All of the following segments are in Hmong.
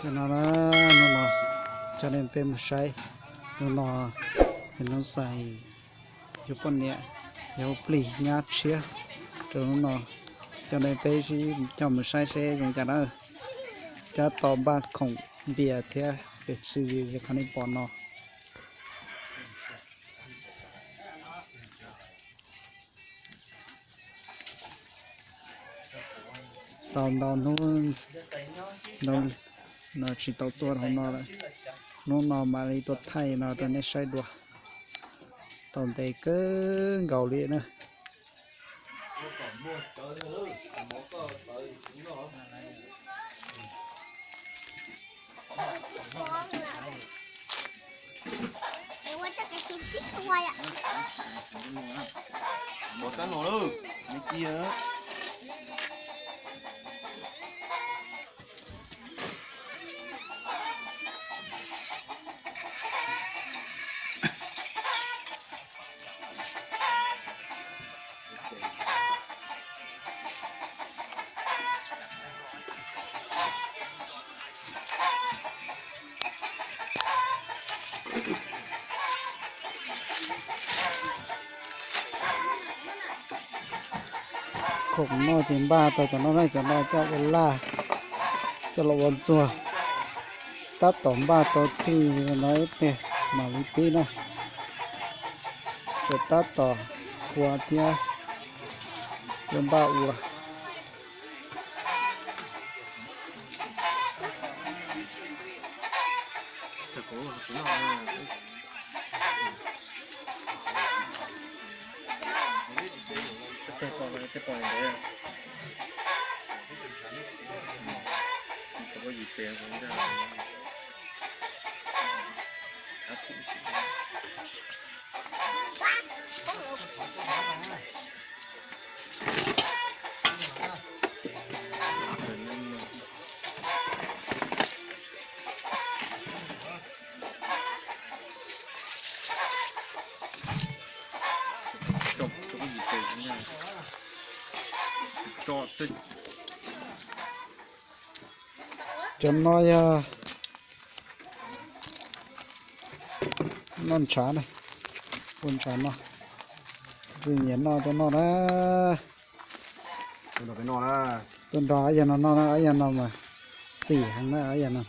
Cov no na, hnub no coj nej peb mus saib, hnub no yog hnub xais, yus poj niam yog plig nyab tshiab rau hnub no, coj nej peb sib coj mus saib seb zoo cas na. Tab tom npaj khoom npias thiab pes tswv yws li qhov nej pom no. Tau ntau hnub no tsis tau tuaj hauv no lawm, hnub no mam li tuaj thaij no rau nej saib dua. Tau ntev kawg nkaus li na. Khoom noj ces npaj tau cov no na, cov no coj ua laj, coj los ua ntxuag. Tab tom npaj tau txij no ib pliag mam li pib na. Tsuas tab tom khua thiab yuav npaj ua. Cov no yog noj ntshav na, ua ntshav noj. Nyiam noj cov no na. Tuaj nrog ob yawg no noj na, ob yawg no mas xim heev na ob yawg no.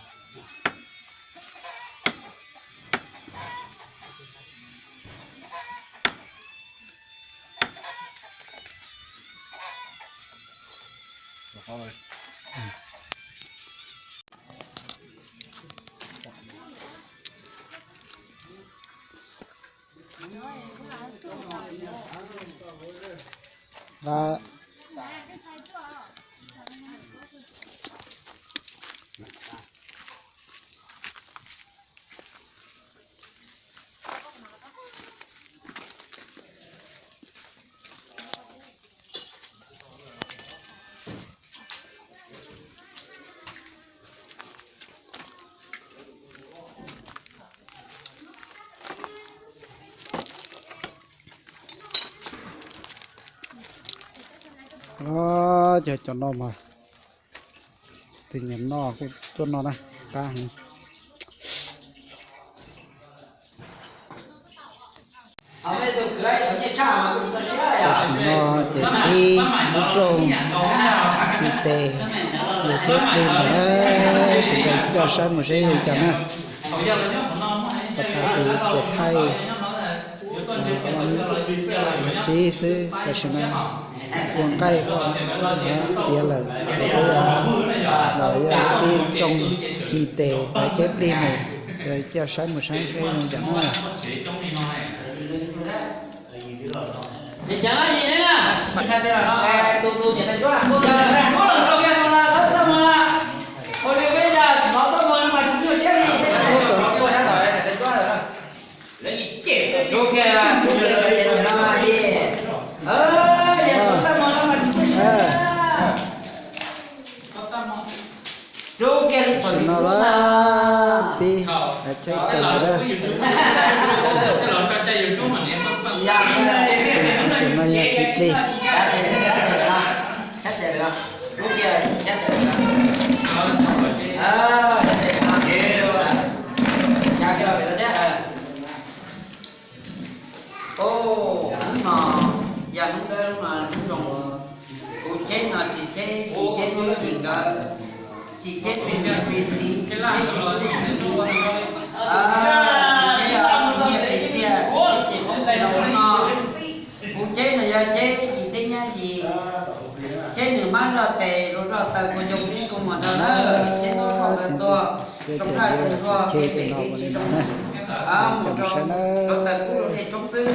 Cov, cov no mas tus nyiam noj kuj tuaj noj na, qab heev. Tam sim no ces pib lub rooj ci tes, yog ceb plig mus na, sawv daws coj saib mus seb zoo cas na. Pas tas kuv tsuas thaij pib xwb, tam sim no ua nqaij tiav lawm, los yog pib rooj ci tes cov ceb plig mus, coj saib mus saib seb zoo cas na. Tam sim no lawm pib hais tsheb tes lawm. Tam sim no yog txiv plig. Tsis cheb, tsis cheb tub yim nkawd, tsis cheb plig niam plig txiv, tsis cheb tub tub txiv, tsis cheb nyiaj txiag, tsis cheb ces poob tes zoo no. Kuv cheb no yog cheb yim thiab nyab yim, cheb nws mab zoj tes, luag zoj taw, kuv cov peb kuv muam nrog lawm, cheb ntuj zoj ntawd tuag, tsoom nraj tsoom nruag, pem pem tsis zoo, mus rau taw kub rau dej tshoob xwb.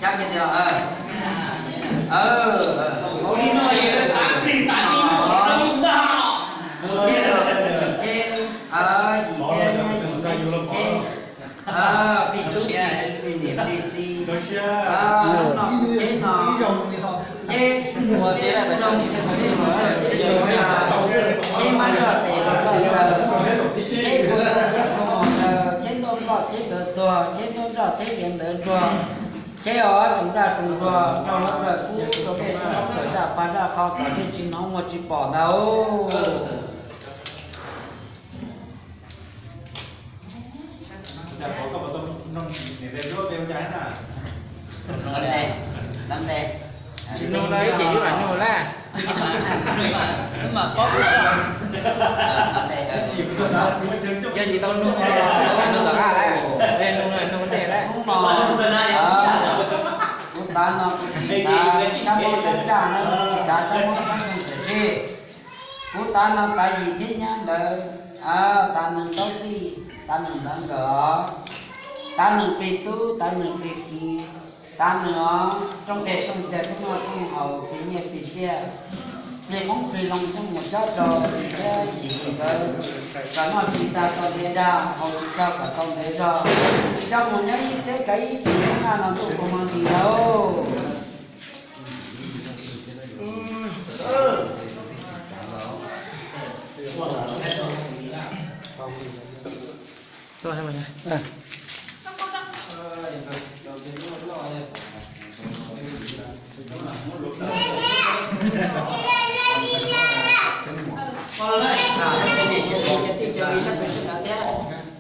Xyab kiag tias, hauv li no es tav plig tav plig ntag. Ces yim thiab nyab yim, ces plig tub plig txiv, plig niam plig txiv, hnub no kuv cheb no, cheb ua tiav nrog, cheb mab zoj tes, luag zoj taw, cheb kuv tub thiab kuv muam nrog, cheb ntuj zoj thiab ntawd tuag, cheb ntuj zoj thiab ntawd ntsuag, cheb ob tsoom nraj tsoom nruag rau lub taw kub rau dej tshoob, kawm zaj pab zaj qho kom dej tsis hnov muag tsis pom ntag. Nug no ib chim lub mam nug lawm. Yog tsis tau nug, nug tom qab lawm, nug nug ntej lawm. Kuv tav no kuv tsis tav sab mob sab ntsaj, kuv tsis tav sab mob sab nkeeg tam sim. Kuv tav no tav yim thiab nyab ntawd, tav neeg taub txij, tav neeg ntawv nkawm os, tav neeg plig tub, tav neeg plig kiv, tav neeg os rooj peg rooj caw, rooj noj rooj haus, plig nyiaj plig txiaj, plig qoob plig loo coj mus cob rau thiab yim nkawd kom noj tsis tag tau ntev dag, haus tsis txog kom tau ntev zog, coj mus nyob ib txhiab kav ib txhis, naj no ntuj puas hmoo ntsis lauj.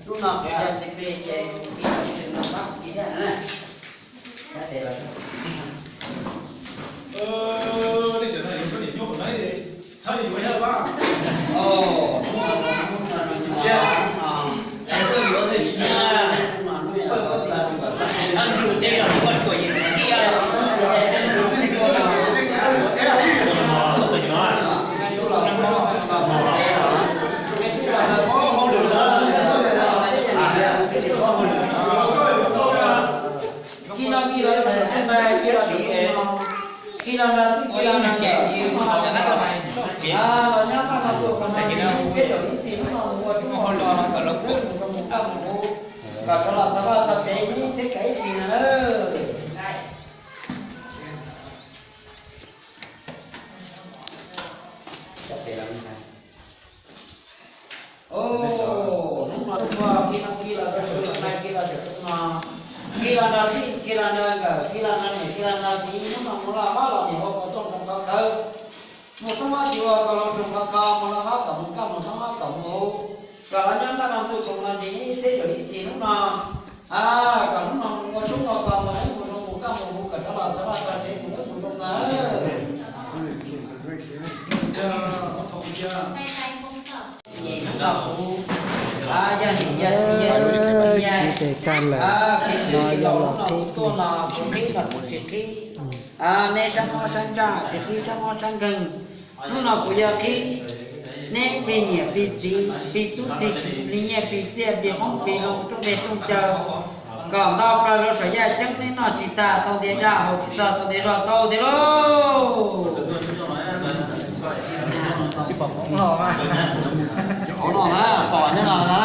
Lub no kuv yog txiv plig ces kuv plig tau tus no pab kuv kis thiab na. Khi no khi los, khi los nrog xwb, khi los nrog ces, los nyob qab no tuaj, qhov no thiab zaum ib txhis hnub no mus ua tub ua hlua los kom lawv pub mus rau mus kaj mus huv, kom rov los txog vaj txog tsev ib txhiab kav ib txhis no na. Hnub no tuaj khi no khi los rau sawv daws, khi los rau sawv daws, khi los nrog txij, khi los nrog nkawm, khi los nrog niam, khi los nrog txiv, hnub no mus loj hlob los niam ua kom tuaj nroo khov khawv, mus thoob hlob txiv ua kom los nroo khov kho, mus loj hlob kom mus kaj, mus thoob hlob kom mus huv, kom los nyob ntaj no ntuj koom no ntsis ib txhiab zaum ib txhis hnub no, kom hnub no mus ua tub ua ko, mus wb mus zoo mus kaj mus huv, kom rov los txog vaj txog tsev mus wb mus zoo ntag. Hnub no kuv, yog nim yog txiv, tes tag lawm, no yog los qhib tuaj no kuv qhib los kuv tsis qhib neb sab mob sab ntsaj, tsis qhib sab mob sab nkeeg. Hnub no kuv yog qhib neb plig niam plig txiv, plig tub plig kiv, plig nyiaj plig txiaj, plig qoob plig loo, rooj peg rooj caw, kom nto plaws rau saum yaj ceeb, neb noj tsis tag tau ntev dag, haus tsis txog tau ntev zog, tau tiag lauj. Tsis pom hmoob los mas. Hmoob no na, pom thiab no na.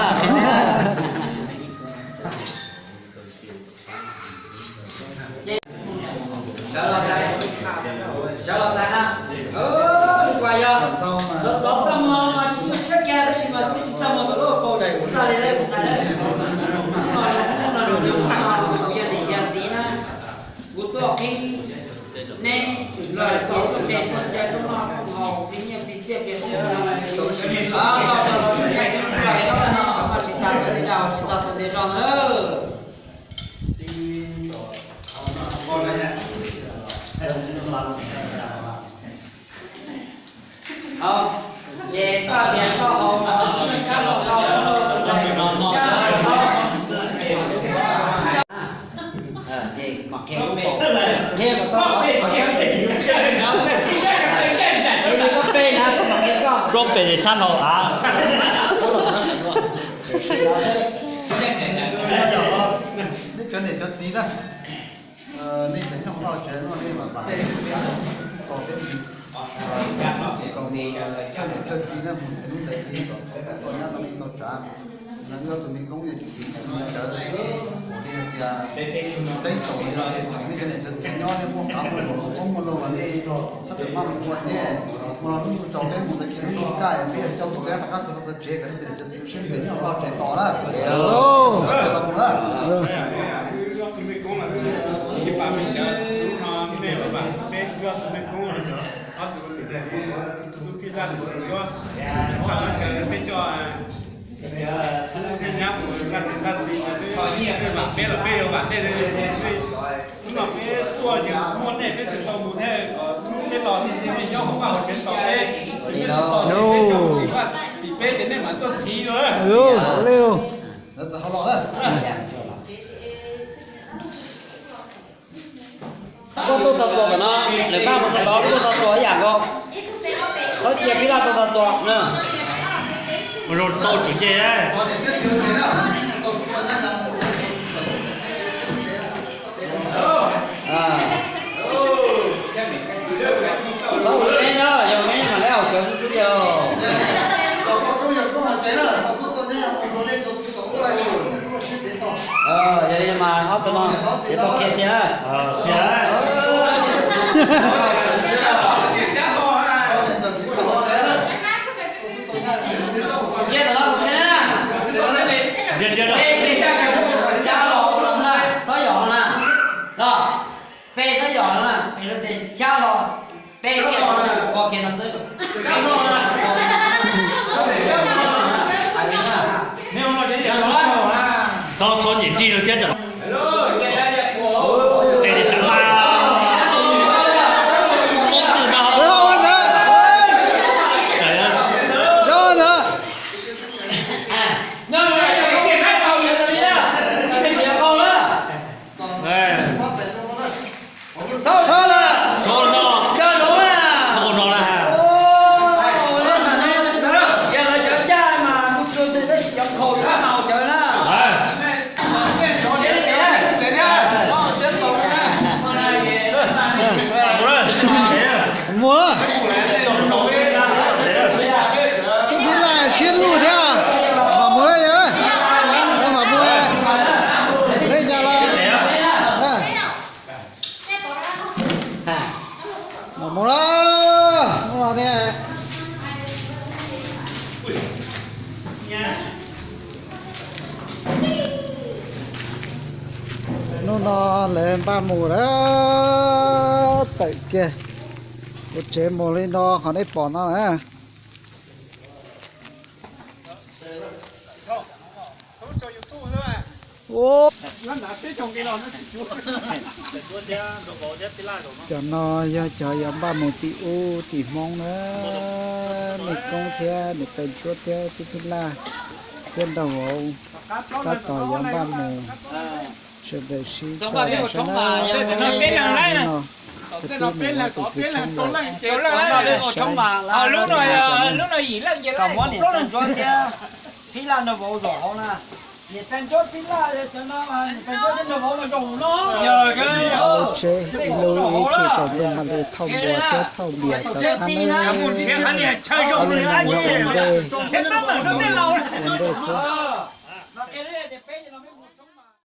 Sawv los txais, sawv los txais na. Kuv yog txov txoj hmoo no mas tsis muaj siab kiag tab sis mas twb tsis txaj muag tau lub hauv paus tsis txaj li lawm kuv txhais na. Hnub no zoo, hnub no zoo, hnub no kuv yog niam yog txiv na, kuv tuaj qhib neb los txog rooj peg rooj caw, rooj noj rooj haus, plig nyiaj plig txiaj, plig qoob plig loo, tau los txog rooj peg rooj caw, rooj noj tsis tag tau ntev dag, tsis txog tau ntev zog na. Ces koj niam koj haus, koj niam koj haus, ces mam qhia lub kaum, qhia kom tau, qhia kom tau, qhia li koj pem na, mam qhia koj. Rub pem ces sab hlau av. Nej cov niam cov txiv na, nej cov nyob hauv tsev no nej mam pab tos peb, kom coj niam coj txiv na mus lub ntawd kom peb tau nyab tau me tau tsav. Yog tus me koob yog tus txiv mus cawv, kuv li hais tias teeb tau li no ces txheem nej cov niam cov txiv nyob nej muaj qab muaj lus muaj qoob muaj loo los nej sawv daws maj mus ua thiab. Mus los hnub mus tsaus peb mus tag kis hnub mus kaj peb yog coj tus peb rov qab txog tsev kom nej cov niam cov txiv siab ntev nyob hauv tsev tos na. Los mus na. Hnub no peb tuaj ces muaj nej peb thiaj tau mus thiab, hnub peb los nej nyob hauv vaj hauv tsev tos peb, peb tsis tos nej peb coj mus tim peb ces nej mam tuaj txhiv no. Lawv txawm ho los na. Koj tuaj txog txuas tom no, lawv npaj mus txog tod, koj tuaj txog txuas ib yam nkaus. Txhob cia phij laj tuaj txog txuas na. Ua zoo tau tsum ce. Txhob ua li ne na, yog li ne mam li haus cawv xwb xwb li os. Yog li mas ob tug no ces tau qhia tiag na. Txhob yom na, peb txhob yom na, peb lub teb xyab los, peb kiag qhov kiag no xwb. Txhob txhob nyiam nrig no thiab. Tes li tawv mas. Qub twg no. Thauj lawm. Thauj no. Thauj no na. Yog lawv cov ncaj mas kuv tsis ntws tab sis cov nkhaus tsis tau haus cawv na. Mus, tub phij laj siab luj thiab. Mam mus lawm, mam mus, lawv cas los. Mam mus lawm, hnub no thiab. Hnub no lawv npaj mus lawm, tawm kiag ua tsev mus li no qhov nej pom no na. Cov no yog cov yuav npaj mus tim ub tim Hmoob na, mej koob thiab niam tais ntsuab thiab tub phij laj thiab nraug vauv tab tom yuav npaj mus. Sawv daws sib txhawb mus saib na, no, peb mus ua tus kws tshoob lawm, saib lub no yog lub no yim leej ces lub niam tais ntsuab thiab phij laj nraug vauv zaum hauv na. Niam tais ntsuab phij laj cov no, niam tais ntsuab thiab nraug vauv mas zaum no. Ua tsheb ib lub ib tsheb kom ntuj mam li thauj npua thiab thauj npias tau thab na. Ua li no yog ua ntej, ua ntej xwb.